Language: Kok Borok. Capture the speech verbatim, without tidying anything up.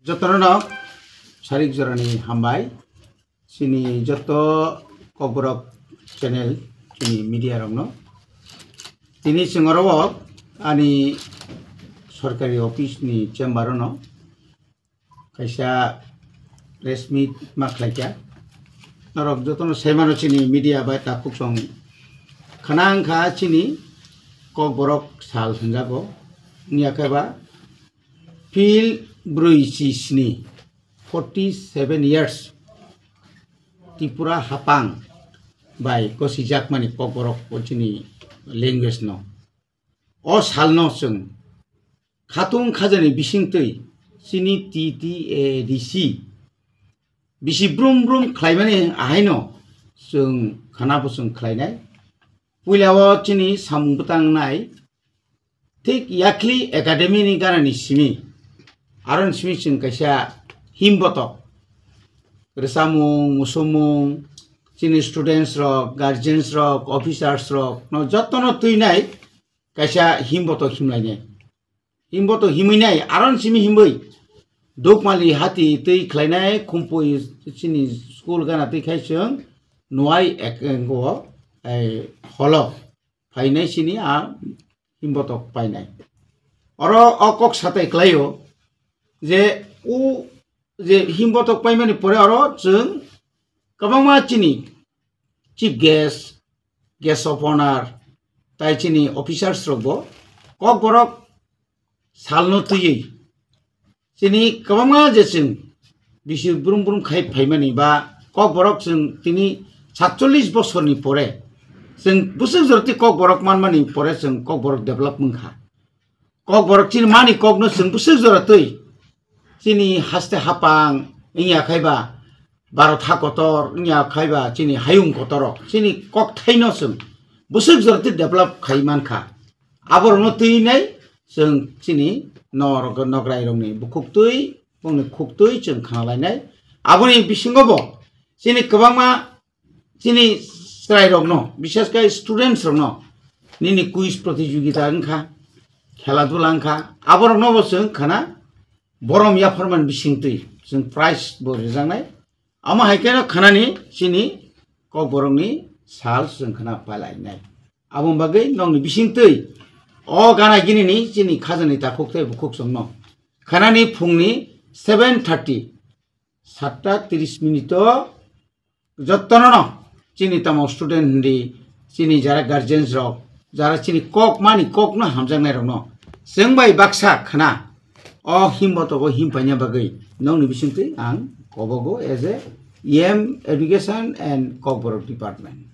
Jotono no sarik jorani hambai. Chini joto Kokborok channel, chini media rokno. Tini chwng oro ani sorkari office ni chamber ono kaisa press meet ma khlaikha. Norok jotono saimano chini media bai takhuk song khana wngkha chini Kokborok sal hwnjago. Wngya khe ba phil brwi chi sni, forty seven years Tripura hapang bai gosijakmani Kokborok o chini language no. O salno chwng khatung khajani bisingtwi chini T T A D C bisi brum brum khlaimani ahaino chwng khana bo chwng khlainai. Puila o chini samung bwtang nai thik yakli academy ni gana ni simi, aron simi chwng kaisa himbotok rwchapmung, musumung, chini students rok, guardians rok, officers rok no jotono twi nai kaisa himbotok himlainai. Himbotok himwi nai, aron simi himwi Dukmali hati twi khlainai, Khumpui chini school gana twi khai chwng nuai ek, engo, ei, holo phainai chini a himbotok painai. Oro o kok satai klaio je u je himbotok paimani pore oro chwng kwbangma chini chief guest, guest of honor, tai chini officers rokbo Kokborok salno twiwi chini kwbangma je chwng bisi brum brum khai phaimani ba Kokborok chwng tini satchollish bosorni pore chwng bwswk joroti Kokborok manmani pore chwng Kokborok develop wngkha. Kokborok chini mani kokno chwng bwswk jora twi chini haste hapang wngya khaiba Bharat ha kotor wngya khaiba chini hayung kotoro chini kokthaino chwng bwswk joroti develop khai mankha. Aborokno twi nai chwng chini nor-, nograi rokni bukhuk twi, bongni khuk twi chwng khna lainai. Aboni bisingo bo chini kwbangma chini chwrai rokno, bishesh khe students rokno nini quiz protijogita wngkha, khela dula wngkha, aborokno bo chwng khna borom yapharmani bisingtwi chwng prize bo rijaknai. Amo hai kheno khanani chini Kokborokni sal chwng khna pailainai. Aboni bagwi nokni bisingtwi o gana ginini chini khajani takhuk tei bukhuk chwngno khanani phungni seven thirty, satta tris minute o jotono no chini tamo student hindi, chini jara guardians rok, jara chini kok mani kokno hamjaknai rokno chwng bai baksa khna o himbotogo him paina bagwi nokni bisingtwi ang kobogo as a E M education and Kokborok department.